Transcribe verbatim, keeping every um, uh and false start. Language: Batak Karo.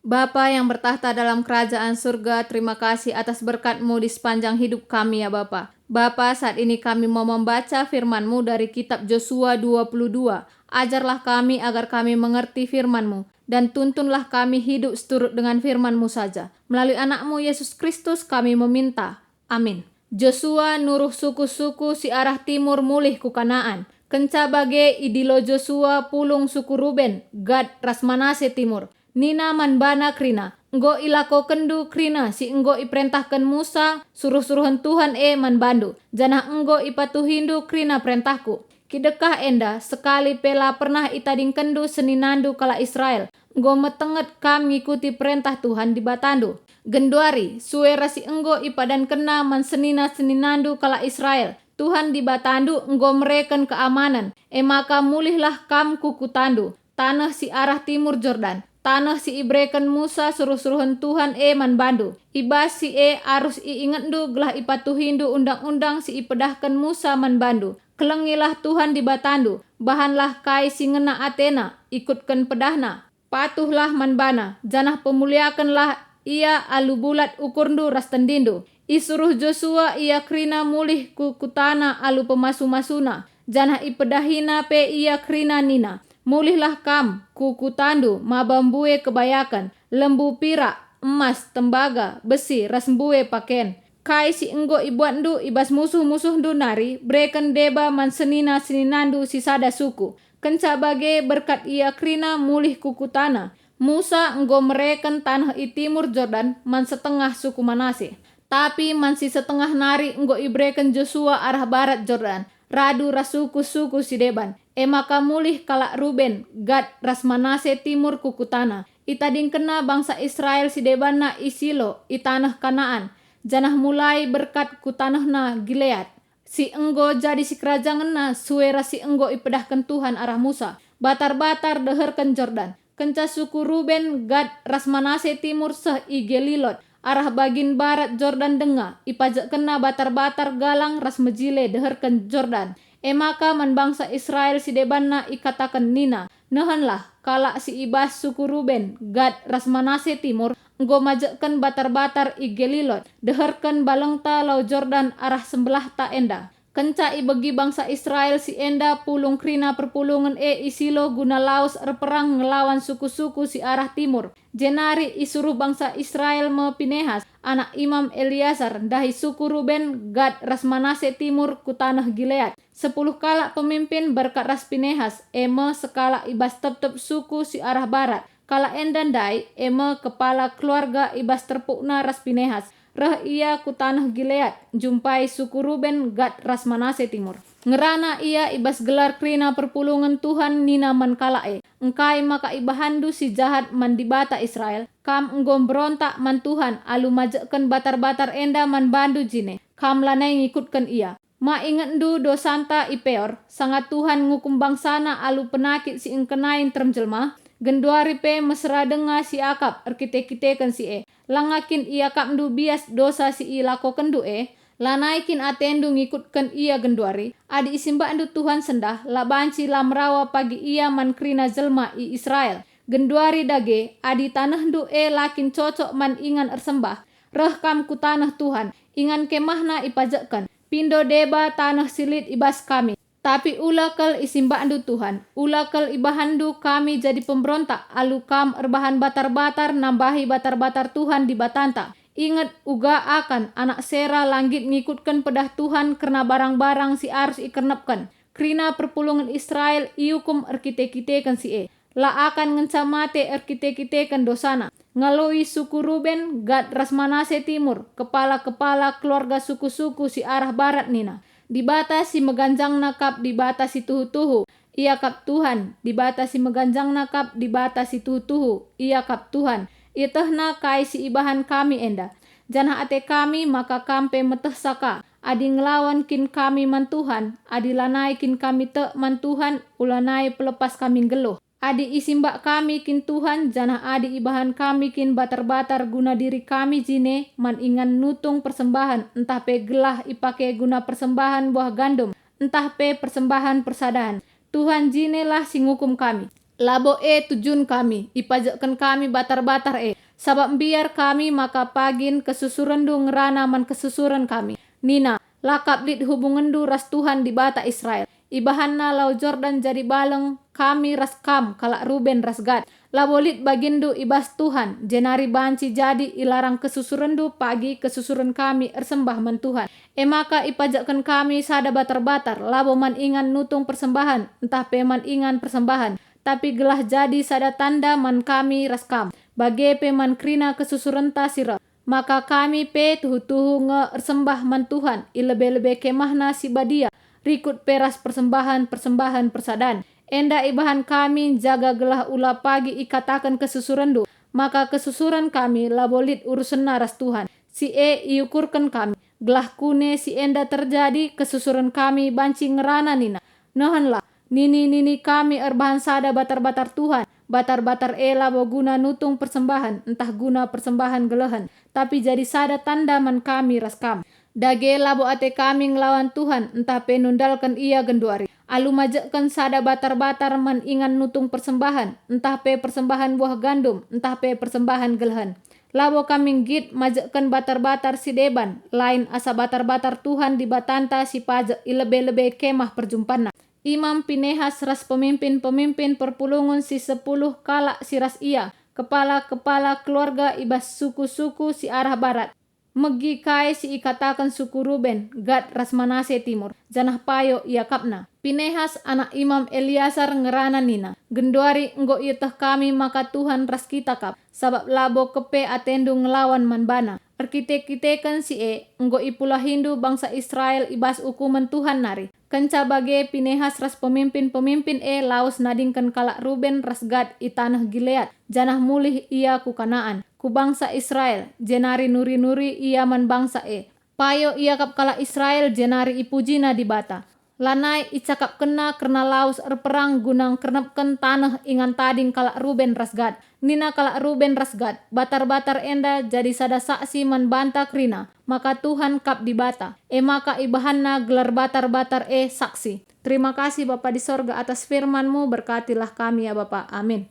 Bapa yang bertakhta dalam kerajaan surga, terima kasih atas berkat-Mu di sepanjang hidup kami, ya Bapa. Bapa, saat ini kami mau membaca firman-Mu dari kitab Josua dua puluh dua. Ajarlah kami agar kami mengerti firman-Mu, dan tuntunlah kami hidup seturut dengan firman-Mu saja. Melalui Anak-Mu, Yesus Kristus, kami meminta. Amin. Josua nuruh suku-suku si arah timur mulih ku Kanaan. Kenca bage idilo Josua pulung suku Ruben, Gad, ras Manase timur. Nina man bana kerina, "Enggo ilakokenndu kerina si enggo iperentahken Musa, suruh-suruhen Tuhan e man bandu, janah enggo ipatuhindu kerina perentahku. Kidekah enda, sekali pe la pernah itadingkenndu seninandu kalak Israel. Enggo metenget kam ngikuti perentah Tuhan Dibatandu. Genduari, sue ras si enggo ipadankenNa man senina-seninandu kalak Israel, Tuhan Dibatandu enggo mereken keamanen, e maka mulihlah kam ku kutandu, taneh si arah timur Jordan, taneh si ibereken Musa suruh-suruhen Tuhan e man bandu. I bas si e arus iingetndu gelah ipatuhindu undang-undang si ipedahken Musa man bandu. Kelengilah Tuhan Dibatandu, bahanlah kai si ngena ateNa, ikutken pedahNa. Patuhlah man baNa, janah pemuliakenlah Ia alu bulat ukurndu ras tendindu." Isuruh Josua ia kerina mulih ku kutana alu pemasu-masuna, janah ipedahina pe ia kerina nina, "Mulihlah kam ku kutandu maba mbue kebayaken, lembu pirak, emas, tembaga, besi, ras mbue paken. Kai si enggo ibuatndu i bas musuh-musuhndu nari bereken deba man senina-seninandu si sada suku." Kenca bage berkat ia kerina mulih ku kutana. Musa enggo mereken taneh i timur Jordan man setengah suku Manase, tapi man si setengah nari enggo ibereken Josua arah barat Jordan, radu ras suku-suku si deban. E maka mulih kalak Ruben, Gad, ras Manase timur ku kutana. Itadingkenna bangsa Israel si debanna i Silo, i taneh Kanaan, janah mulai berkat ku tanehna Gilead, si enggo jadi sikerajangenna sue ras si enggo ipedahken Tuhan arah Musa, batar-batar deherken Jordan. Kenca suku Ruben, Gad, ras Manase timur seh i Gelilot, arah bagin barat Jordan denga, ipajekkenna batar-batar galang ras mejile deherken Jordan. E maka man bangsa Israel si debanna ikataken nina, "Nehenlah, kalak si i bas suku Ruben, Gad, ras Manase timur enggo majekken batar-batar i Gelilot, deherken balengta Lau Jordan arah sembelahta enda." Kenca ibegi bangsa Israel si enda pulung kerina perpulungen e i Silo guna lawes erperang ngelawan suku-suku si arah timur, jenari isuruh bangsa Israel me Pinehas, anak Imam Eleasar, ndahi suku Ruben, Gad, ras Manase timur ku taneh Gilead. Sepuluh kalak pemimpin berkat ras Pinehas, e me sekalak i bas tep-tep suku si arah barat. Kalak enda ndai, e me kepala keluarga i bas terpukna ras Pinehas. Reh ia ku taneh Gilead, njumpai suku Ruben, Gad, ras Manase timur. Ngerana ia i bas gelar kerina perpulungen Tuhan nina man kalak e, "Engkai maka ibahanndu si jahat man Dibata Israel? Kam enggo mberontak man Tuhan alu majekken batar-batar enda man bandu jine. Kam lanai ngikutken ia. Ma ingetndu dosanta i Peor, sanga Tuhan ngukum bangsaNa alu penakit si engkenai nterem jelma? Genduari pe mesera denga si akap erkite-kiteken si e. Langa kin iakapndu bias dosa si ilakokenndu e? Lanai kin atendu ngikutken ia genduari? Adi isimbakndu Tuhan sendah, la banci la merawa pagi ia man kerina jelma i Israel. Genduari dage, adi tanehndu e la kin cocok man ingan ersembah, reh kam ku taneh Tuhan, ingan kemahNa ipajekken. Pindo deba taneh si lit i bas kami. Tapi ula kal isimbakndu Tuhan, ula kal ibahanndu kami jadi pemberontak alu kam erbahan batar-batar nambahi batar-batar Tuhan Dibatanta. Inget, uga Akan, anak Sera, la nggit ngikutken pedah Tuhan kerna barang-barang si arus ikernepken. Kerina perpulungen Israel iukum erkite-kiteken si e. La Akan ngenca mate erkite-kiteken dosana. Ngaloi suku Ruben, Gad, ras Manase timur, kepala-kepala keluarga suku-suku si arah barat nina, "Dibata si meganjangna kap Dibata si tuhu-tuhu, Ia kap Tuhan, Dibata si meganjangna kap Dibata si tuhu-tuhu, Ia kap Tuhan. IetehNa kai si ibahan kami enda, janah ate kami maka kam pe metehsa ka. Adi ngelawan kin kami man Tuhan, adi lanai kin kami tek man Tuhan, ulanai pelepas kami nggeluh. Adi isimbak kami kin Tuhan, janah adi ibahan kami kin batar-batar guna diri kami jine man ingan nutung persembahen ntah pe gelah ipake guna persembahen buah gandum ntah pe persembahen persadahen, Tuhan jinelah si ngukum kami. Labo e tujun kami, ipajekken kami batar-batar e, sabap mbiar kami maka pagin kesusurenndu ngerana man kesusuren kami. Nina, "La kap lit hubungenndu ras Tuhan Dibata Israel." IbahanNa Lau Jordan jadi baleng kami ras kam, kalak Ruben ras Gad. Labo lit baginndu i bas Tuhan, jenari banci jadi ilarang kesusurenndu pagi kesusuren kami ersembah man Tuhan. E maka ipajekken kami sada batar-batar, labo man ingan nutung persembahen, ntah pe man ingan persembahen, tapi gelah jadi sada tanda man kami ras kam, bage pe man kerina kesusurenta si reh. Maka kami pe tuhu-tuhu nge ersembah man Tuhan i lebe-lebe kemahNa si badia, rikut pe ras persembahen-persembahen persadan. Enda ibahan kami njaga gelah ula pagi ikataken kesusurenndu, maka kesusuren kami labo lit urusenna ras Tuhan. Si e iukurken kami, gelah kune si enda terjadi, kesusuren kami banci ngerana nina, "Nehenlah, nini-nini kami erbahan sada batar-batar Tuhan, batar-batar e labo guna nutung persembahen, ntah guna persembahen gelehen, tapi jadi sada tanda man kami ras kam. Dage labo ate kami ngelawan Tuhan, ntah pe nundalken Ia genduari, alu majekken sada batar-batar man ingan nutung persembahen, ntah pe persembahen buah gandum, ntah pe persembahen gelehen. Labo kami nggit majekken batar-batar si deban, lain asa batar-batar Tuhan Dibatanta si pajek i lebe-lebe Kemah Perjumpanna." Imam Pinehas ras pemimpin-pemimpin perpulungen si sepuluh kalak si ras ia, kepala-kepala keluarga i bas suku-suku si arah barat, megi kai si ikataken suku Ruben, Gad ras Manase timur, janah payo iakapna. Pinehas anak Imam Eleasar ngerana nina, "Genduari enggo ieteh kami maka Tuhan ras kita kap, sabap labo kepe atendu ngelawan man bana. Erkite-kiteken si e, enggo ipulahindu bangsa Israel i bas ukumen Tuhan nari." Kenca bage Pinehas ras pemimpin-pemimpin e lawes nadingken kalak Ruben ras Gad i taneh Gilead, janah mulih ia ku Kanaan, ku bangsa Israel, jenari nuri-nuri ia man bangsa e. Payo iakap kalak Israel jenari ipujina Dibata. Lanai icakapkenna kerna lawes erperang guna ngkernepken taneh ingan tading kalak Ruben ras Gad. Nina kalak Ruben ras Gad, "Batar-batar enda jadi sada saksi man banta kerina maka Tuhan kap Dibata." E maka ibahanna gelar batar-batar e Saksi. Terima kasih Bapa di sorga atas firman-Mu, berkatilah kami ya Bapa. Amin.